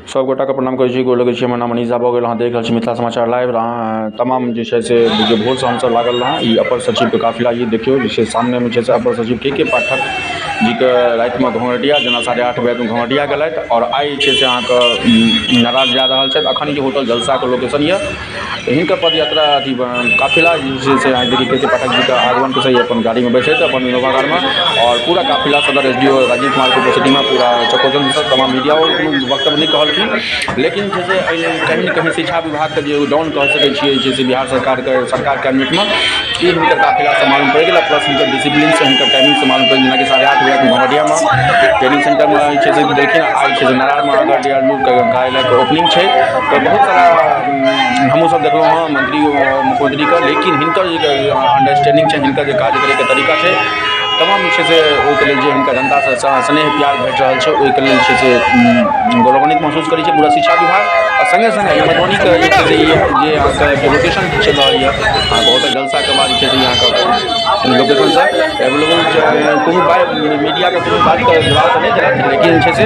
सब गोटाके प्रणाम करै छी, गोर लगै छी। हमर नाम मनीष झा भऽ गेल। अहाँ देख रहल छी मिथिला समाचार लाइव। अहाँ तमाम जे छै से जे भोरसँ हमसभ लागल रहौँ, ई अपर सचिवके काफिला ई देखियौ जे छै सामनेमे छै से अपर सचिव के के पाठक जीके रातिमे घोघरडिया जेना 8:30 बजे घोघरडिया गेलथि आओर आइ जे छै से अहाँके नाराज जा रहल छथि। अखन ई होटल जलसाके लोकेशन यऽ। हिनकर पदयात्रा अथी काफिला जे छै से अहाँ देखियौ के के पाठक जीके आगमनके सही अपन गाड़ीमे बैसैत अपन इनोवा कारमे आओर पूरा काफिला सदर एस डी ओ राजीव कुमारके उपस्थितिमे पूरा चौकोजन सब तमाम मीडिया कोनो वक्तव्य नहि कहलखिन, लेकिन जे छै एहि लेल कहीं ने कहीं शिक्षा विभागके जे एगो डाउन कहि सकै छियै जे छै बिहार सरकारके सरकार कैबिनेटमे ई हिनकर काफिलासँ मालूम पड़ि गेल। प्लस हिनकर डिसिप्लीनसँ, हिनकर टाइमिंगसँ मालूम पड़ि गेल, जेनाकि 8:30 बजे घोघरडियामे ट्रेनिंग सेंटरमे जे छै से देलखिन। आइ छै से नारामे अगर डी आर डी के कार्यालयके ओपनिंग छै, तऽ बहुत सारा हमहूँ सब देखलहुँ हँ मंत्री मुख्यमंत्रीके, लेकिन हिनकर जे अंडरस्टैंडिंग छै, हिनकर जे काज करैके तरीका छै, तमाम जे छै से ओहिके लेल जे हिनका जनतासँ स्नेह प्यार भेट रहल छै, ओहिके लेल जे छै से गौरवान्वित महसूस करै छै पूरा शिक्षा विभाग। आ सङ्गे सङ्गे मधुबनीके जे छै से ई जे अहाँके लोकेशन चलि रहल यऽ, अहाँके होटल जलसाके बाद जे छै से अहाँके लोकेशनसँ अवेलेबल कोनो बात मीडियाके कोनो बातके जवाब तऽ नहि देलक, लेकिन जे छै से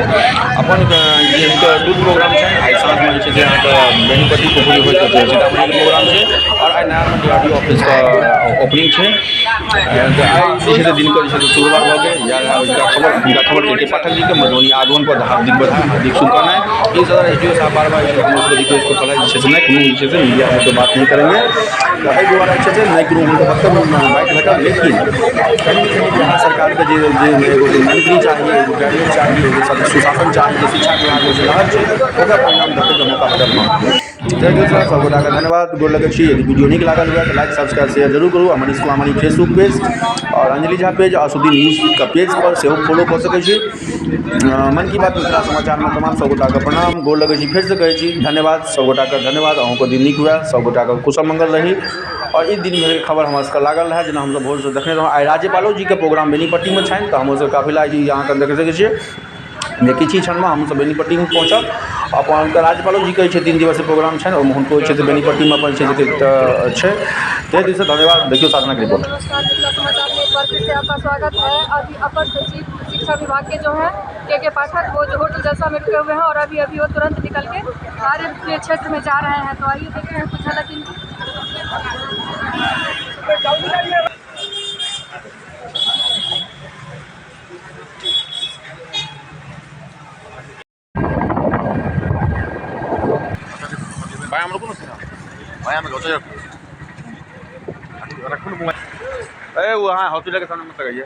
अपन जे हिनकर टूर प्रोग्राम छनि, आइ साँझमे जे छै से अहाँके बेनीपट्टी पुपरी होइत सीतामढ़ीके प्रोग्राम छै आओर आइ नयामे डी आर डी ओ ऑफिसके ओपनिंग छै। तऽ आइ जे छै से दिनके जे छै से शुरुआत भऽ गेल। या हुनका खबर के के पाठक जीके मधुबनी आगमन पर हार्दिक बधाई, हार्दिक शुभकामनाएं। ई सदर एस डी ओ साहब बार बार जे हमर सबके रिक्वेस्ट कऽ कहलथि जे छै से नहि कोनो जे छै से मीडिया सबसँ बात नहीं करेंगे, तऽ एहि दुआरे जे छै से नहि कोनो हुनकर वक्तव्य बाइट भेटल, लेकिन कहीं ने कहीं बिहार सरकारके जे जे एगो मंत्री चाही, एगो कैबिनेट चाही, एगो सुशासन चाही, जे शिक्षा विभागमे जे रहल छै, ओकर परिणाम देखैके मौका भेटल हँ। जय मिथिला। सब गोटाके धन्यवाद, गोर लगै छी। यदि वीडियो नीक लागल हुए तऽ लाइक, सब्सक्राइब, शेयर जरूर करू। आ मनीष कुमार मणि फेसबुक पेज आओर अंजलि झा पेज आ सुधीर न्यूजके पेज पर सेहो फॉलो कऽ सकै छी। मन की बात मिथिला समाचारमे तमाम सब गोटाके प्रणाम, गोर लगै छी, फेरसँ कहै छी धन्यवाद सब गोटाके, धन्यवाद। अहूँके दिन नीक हुए, सब गोटाके कुशल मंगल रही। आओर ई दिन भरिके खबर हमरा सबके लागल रहए, जेना हमसब भोरसँ देखने रहौँ। आइ राज्यपालो जीके प्रोग्राम बेनीपट्टीमे छनि, तऽ हमर सबके काफिला जी अहाँके देख सकै छियै जे किछु ही क्षणमे हमसभ बेनीपट्टीमे पहुँचब। अपन राज्यपालो जीके जे छै 3 दिवसीय प्रोग्राम छनि, ओहिमे हुनको जे छै से बेनीपट्टीमे अपन छै से छै। ताहि दिनसँ धन्यवाद। देखियौ साधनाके रिपोर्ट। नमस्कार, मिथिला समाचार में एक बार फिर से आपका स्वागत है। अभी अपर सचिव शिक्षा विभाग के जो है के पाठक, वो जो होटल जलसा में रुके हुए हैं और अभी अभी वो तुरंत निकल के कार्य के क्षेत्र में जा रहे हैं। तो आइए देखते हैं कुछ झलक इनकी। भाई हम रुको ना, भाई हम राखू। ए वो हाँ, हॉस्पिटल के सामने मत लगाइए।